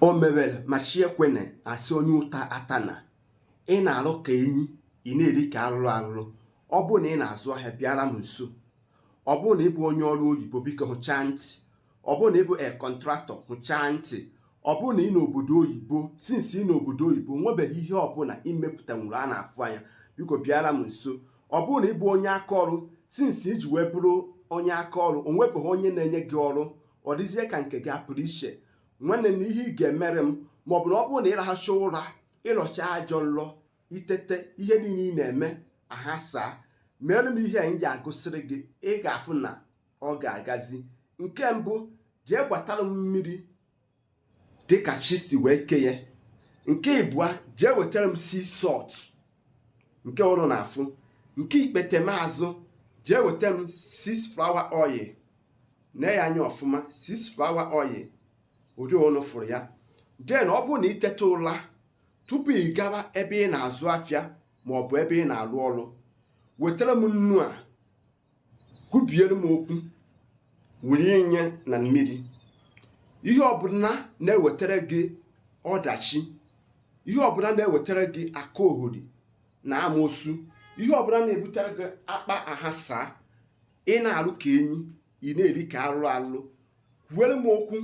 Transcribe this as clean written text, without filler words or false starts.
O mewere ma chi ekwene, asị onye ụta atana. Ị na-arụ ka enyi, ị na-eri ka arụrụ arụrụ. Ọ bụrụ na ị na-azụ ahịa, bịara m nso. Ọ bụrụ na ị bụ onye ọrụ oyibo, biko hụchaa ntị. Ọ bụrụ na ị bụ a contractor, hụchaa ntị. Ọ bụrụ na ị n'obodo oyibo, since ị n'obodo oyibo nwebeghị ihe ọbụla imepụtanwuru a na-afụ anya, biko bịara m nso. Ọ bụrụ na ị bụ onye aka ọrụ, since iji wee bụrụ onye aka ọrụ, o nwebeghị onye na-enye gị ọrụ, ọ dịzie ka nke gị apụrụ iche, nwanne m, na ihe ị ga-emere m, maọbụ na ọ bụrụ na ị rahacha ụra, ịlọcha ajọ nlọ, itete, ihe niile ị na-eme ahasaa, meere m ihe anyị ji agụsịrị gị, ị ga-afụ na ọ ga-agazi. Nke mbụ, jee gbatara m mmiri dịka chi si wee kee ya. Nke ịbụa, jee wetara m sea salt nke ụnụ na-afụ. Nke ikpete maazụ, jee wetara m six flower oil. Nee ya anya ọfụma, six flower oil ụdị ụnụ fụrụ ya. Den ọ bụrụ na iteta ụla, tupu ị gawa ebe ị na-azụ afịa maọbụ ebe ị na-arụ ọrụ, wetara m nnu a, kwubiere m okwu, were nye na mmiri. Ihe ọbụla na-ewetara gị ọdachi, ihe ọbụla na-ewetara gị aka ohori na amoosu, ihe ọbụla na-ebutere gị akpa ahasaa, ị na-arụ ka enyi, ị na-eri ka arụrụ arụrụ, kwuere m okwu.